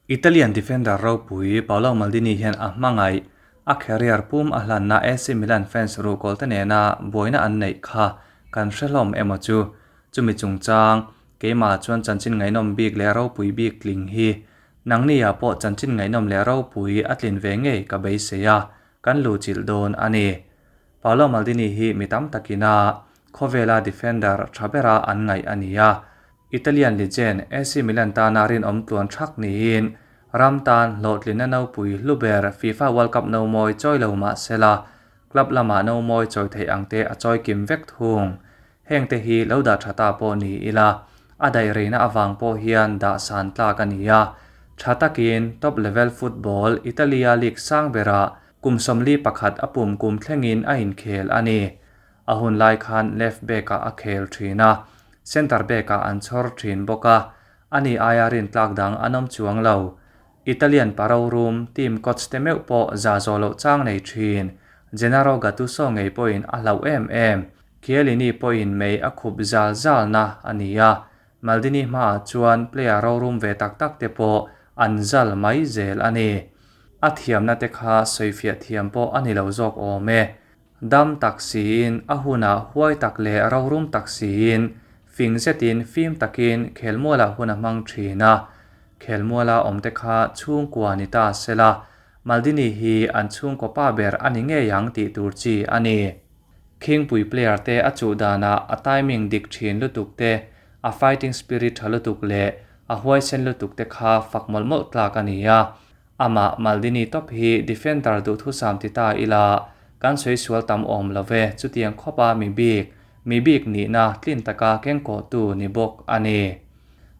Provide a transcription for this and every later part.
Italian defender ropui Paolo Maldini hian a hmangaih a career pum a hlanna AC Milan fans ruhkawl te nena buaina an neih kha kan hre hlawm emaw chu. Chumi chungchang, keimah chuan chanchin ngaihnawm bik leh ropui bik tling hi nangni-ah pawh chanchin ngaihnawm leh ropui a tlin ve ngei ka beisei a, kan luhchilh dawn a ni. Paolo Maldini hi mi tam takina khawvela defender tha bera an ngaih a ni a. Italian legend AC Milan tana rinawm tluan thak niin ram tan hlawhtlinna nopui hlu ber FIFA World Cup nomawi chawi lo mah sela, club lamah nomawi chawi theih ang te a chawi kim vek thung. Heng te hi lo dah tha ta pawh ni ila, a daih reina avang pawh hian dah san tlak a ni a. Tha takin top level football Italia league sang berah kum 41 a pum kum thlengin a inkhel a ni. A hun lai khan left back ah a khel thin a, centre back ah an chhawr thin bawk a, ani aia rintlak dang an awm chuang lo. Italian paro rum team coach te meuh pawh za zawh loh chang nei thin. Gennaro Gattuso ngei pawhin a hlauh em em. Chiellini pawhin mei a khup zal zalna a ni a, Maldini hmaah chuan player rorum ve tak tak te pawh an zal mai zel a ni. A thiamna te kha sawifiah thiam pawh a ni lo zawk awm e. Dam tak siin, a hunah huai tak leh rorum tak siin, fing zetin fim takin khelmualah hun a hmang thin a. Khelmuala awmte kha chhungkua ni ta sela, Maldini hi an chhungkaw pa ber a ni ngei ang tih tur chi a ni. Khingpui player te a chuh danah a timing dik thin lutuk te, a fighting spirit tha lutuk leh a huaisen lutuk te kha fak mawlh mawlh tlak a ni a. Amah Maldini tawp hi defender duhthusam ti ta ila, kan sawi sual tam awm lo ve, chutiang khawpa mi bik, mi bik nihna tlin taka kengkawhtu ni bawk a ni.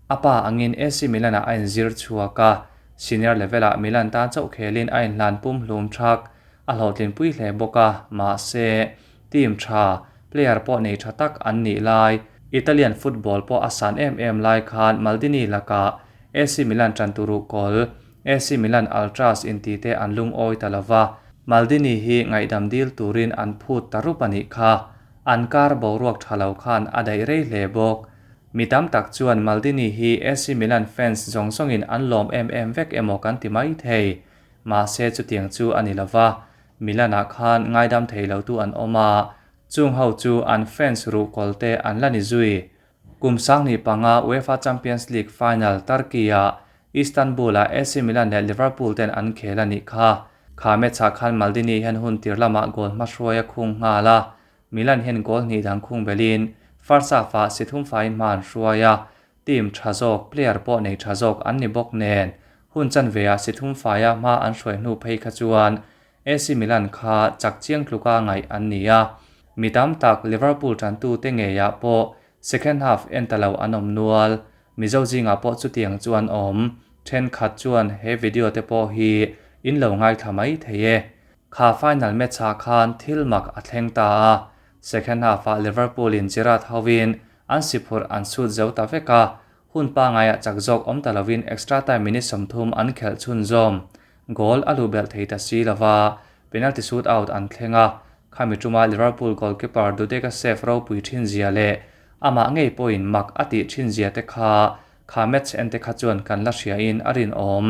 A pa angin AC Milan-ah a inzir chhuak a, senior level-ah Milan tan chauh khelin a inhlan pum hlum thak, a hlawhtlinpui hle bawk a, mahse, team tha, player pawh nei tha tak an nih lai, Italian football pawh a san em em lai khan Maldini lakah AC Milan tan turu kawl, AC Milan Ultras inti te an lungawi ta lova, Maldini hi ngaihdam dil turin an phut ta rup a nih kha. An kar boruak tha lo khan a daih rei hle bawk. Mi tam tak chuan Maldini hi AC Milan fans zawng zawngin an lawm em em vek emaw kan ti mai thei. Mahse chutiang chu a ni lova, Milan-ah khan ngaidam thei lotu an awm a, chung ho chu an fans ruhkawl te an la ni zui. Kum 2005 UEFA Champions League final Turkey-ah Istanbul-ah AC Milan leh Liverpool ten an khel a nih kha. Kha match-ah khan Maldini hian hun tir lamah goal hmahruai a khung nghal a, Milan hian goal hnih dang khung belhin first half-ah si thum faiin hma an hruai a, team tha zawk, player pawh nei tha zawk an ni bawk nen hun chanve-ah si thum faia hma an hruai hnu phei kha chuan AC Milan kha chak chiang tluka ngaih an ni a, mi tam tak Liverpool tantute ngeiah pawh second half en ta lo an awm nual. Mizo zingah pawh chutiang chu an awm. Thenkhat chuan he video te pawh hi in lo ngaithla mai thei e. Kha final match ah khan thil mak a thleng ta a, second half ah Liverpool in Gerrard hovin an si phurh an sut zo ta vek a, hun pangaiah chak zawk awm ta lovin extra time minute 30 an khelh chhunzawm. Goal a luh belh thei ta si lova, penalty shoot out an thleng a, khami tuma Liverpool goalkeeper Dudek a save ropui thin zia leh amah ngei pawhin mak a tih thin zia te kha kha match en te kha chuan kan la hriain a rinawm.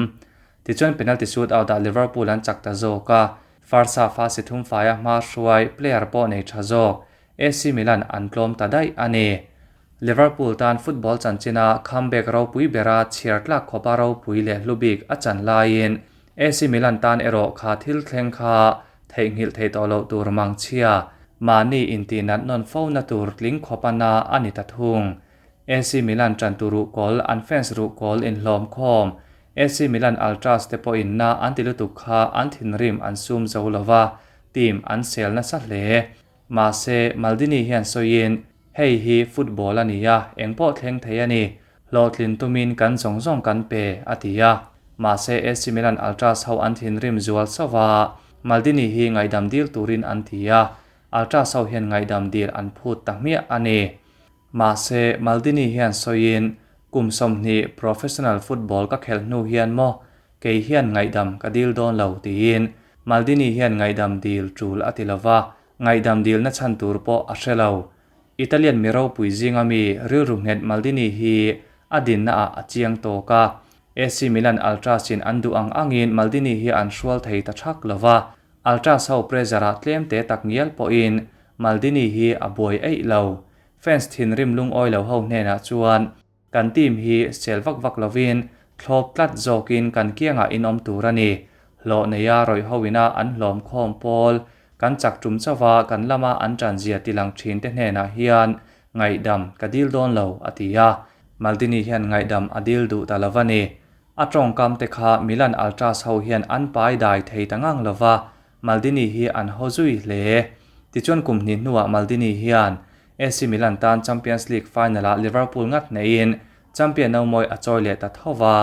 Tichuan penalty shoot out ah Liverpool an chak ta zawk a, first half a si thum faia hma hruai player pawh nei tha zawk AC Milan an tlawm ta daih a ni. Liverpool tan football chanchina comeback ropui bera chhiar tlak khawpa ropui leh hlu bik a chan laiin AC Milan tan erawh kha thil thleng kha theihnghilh theih tawh loh tur mangchhia, mahni intihnat nawn fo na tur tling khawpa na a ni ta thung. AC Milan tantu ruhkawl, an fans ruhkawl inhlawm khawm. AC Milan Ultras te pawhin na an ti lutuk kha an thinrim an sum zo lova, team an sel nasa hle. Mahse, Maldini hian sawiin, Hei hi football a ni a, eng pawh thleng thei a ni. Hlawhtlin tumin kan zawng zawng kan pe, a ti a. Mahse, AC Milan Ultras ho an thinrim zual sauh va, Maldini hi ngaihdam dil turin an ti a, Ultras ho hian ngaihdam dil an phut ta hmiah a ni. Mahse, Maldini hian sawiin, Kum 20 professional football ka khelh hnu hian maw, kei hian ngaihdam ka dil dawn lo, tiin Maldini hian ngaihdam dil tul a ti lo va, ngaihdam dilna chhan tur pawh a hre lo. Italian mi ropui zinga mi rilru nghet Maldini hi a dinnaah a chiang tawk a. AC Milan Ultras in an duh ang angin Maldini hi an hrual thei ta thak lova, Ultras ho pressure ah tlem te tak ngial pawhin Maldini hi a buai eih lo. Fans thinrim lungawi lo ho hnenah chuan kan team hi sel vak vak lovin thlawp tlat zawkin kan kiangah in awm tur a ni. Hlawh neia rawih ho ina an hlawm khawm pawl kan chak tum chauha kan lama an tan zia tilang thin te hnenah hian Ngaihdam ka dil dawn lo, a ti a. Maldini hian ngaihdam a dil duh ta lo va ni. A tawngkam te kha Milan Ultras ho hian an pai dai thei ta ngang lo va, Maldini hi an haw zui hle. Tichuan kum hnih hnuah Maldini hian AC Milan tan Champions League final-ah Liverpool ngat hneihin champion no mawi a chawi leh ta tho va,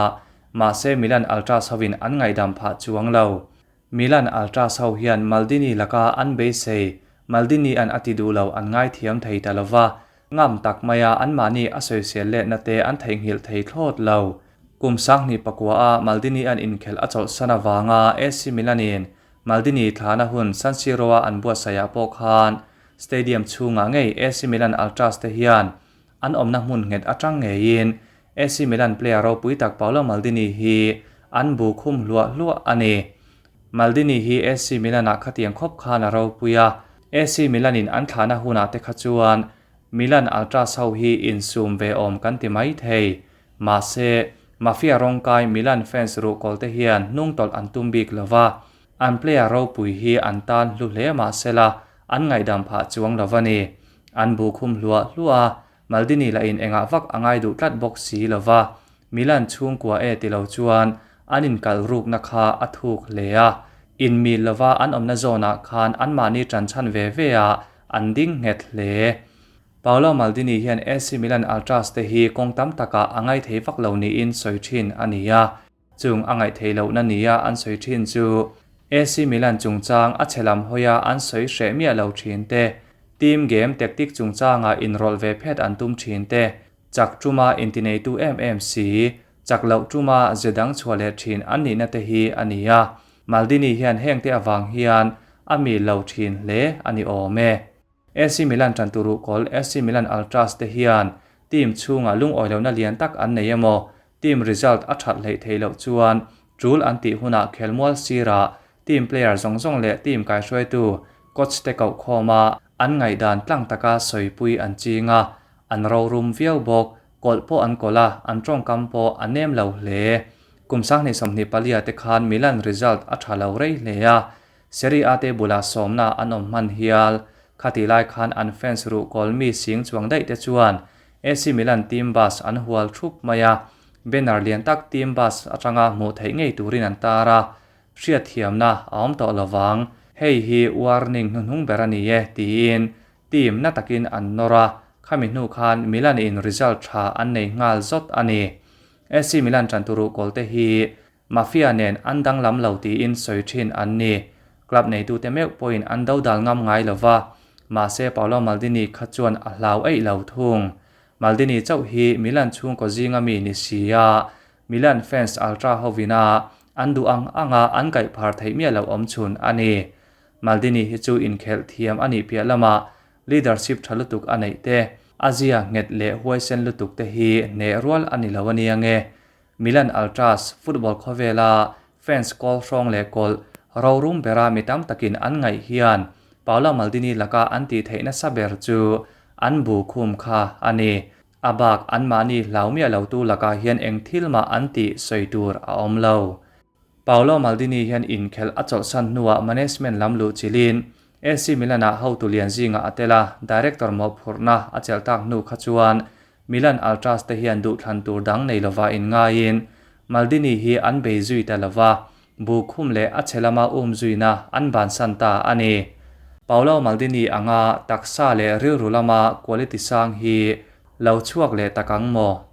mahse Milan Ultras hovin an ngaihdam phah chuang lo. Milan Ultras ho hian Maldini laka an beisei, Maldini an a ti duh lo an ngaithiam thei ta lova, ngam tak maia anmahni a sawisel letna te an theihnghilh thei thlawt lo. Kum 2009 a Maldini an inkhelh a chawlhsan avanga AC Milan in Maldini thlahna hun San Siro a an buatsaihah pawh khan stadium chhungah ngei AC Milan Ultras te hian an awmna hmun nghet atang ngeiin AC Milan player ropui tak Paolo Maldini hi an bu khum hluah hluah a ni. Maldini hi AC Milan-ah khatiang khawp khan a ropui a, AC Milan-in an thlahna hunah te kha chuan Milan Ultras ho hi insum ve awm kan ti mai thei. Mahse, Mafia rawngkai Milan fans ruhkawl te hian hnungtawlh an tum bik lo va, an player ropui hi an tan hlu hle mahsela an ngaihdam phah chuang lo va ni. An bu khum hluah hluah a, Maldini lah in engah vak a ngai duh tlat bawk si lo va, Milan chhungkua e ti lo chuan an inkalh rukna kha a thuk hle a. Inmil lova an awmna zawnah khan anmahni ṭanchhan ve ve a, an ding nghet hle. Paolo Maldini hian AC Milan Ultras te hi kawng tam takah a ngaithei vak lo niin sawi ṭhin a ni a. Chung a ngaihtheih lohna nia an sawi thin chu AC Milan chungchang a chhe lam hawia an sawi hreh miah lo thin te, team game tactic chungchanga inrawlh ve phet an tum thin te, chak tuma intineitu em em si, chak loh tuma ze dang chhuah leh thin an nihna te hi a ni a. Maldini hian hengte avang hian a mil lo thin hle a ni awm e. AC Milan tan turu kawl AC Milan Ultras te hian team chhungah lungawi lohna lian tak an nei emaw, team result a that hleih theih loh chuan tul an tih hunah khelmual sirah team player zawng zawng leh team kaihruaitu coach te koh khawma an ngaihdan tlang taka sawipui an ching a, an rorum viau bawk, kawlh pawh an kawlh a, an tawngkam pawh a nem lo hle. Kum 2024 te khan Milan result a tha lo rei hle a, Serie A te bulah sawmna an awm hman hial. Khatih lai khan an fans ruhkawl mi sing chuang daih te chuan AC Milan team bus an hual thup mai a, banner lian tak team bus atanga hmuh theih ngei turin an tar a, hriatthiamna a awm tawh lovang, hei hi warning hnuhnung ber a ni e tiin team na takin an nawr a, khami hnu khan Milan in result tha an nei nghal zawt a ni. AC Milan tantu ruhkawl te hi Mafia nen an danglam lo tiin sawi thin an ni. Club neitute meuh pawhin an do dal ngam ngai lo va, mahse Paolo Maldini kha chuan a hlau eih lo thung. Maldini chauh hi Milan chhungkaw zinga mi ni si a, Milan fans ultra hovina an duh ang anga an kaih phar theih miah loh awm chhun a ni. Maldini hi chu inkhelh thiam a nih piah lamah leadership tha lutuk a neih te, a zia nghet leh huaisen lutuk te hi hneh rual a ni lo a nia nge. Milan Ultras football khawvela fans kawl hrawng leh kawlh rorum bera mi tam takin an ngaih hian Paolo Maldini laka an tih theih nasa ber chu an bu khum kha a ni. A bak anmahni hlau miah lotu lakah hian eng thil mah an tih sawi tur a awm lo. Paolo Maldini hian inkhelh a chawlhsan hnuah management lam luh chilhin AC Milan-ah hotu lian zingah a tel a, director mawhphurhna a chelh tak hnu kha chuan Milan Ultras te hian duhthlan tur dang nei lova inngaiin Maldini hi an bei zui ta lova, bu khum leh a chhe lama um zuina an bansan ta a ni. Paolo Maldini anga taksa leh rilru lama quality sang hi lo chhuak leh tak ang maw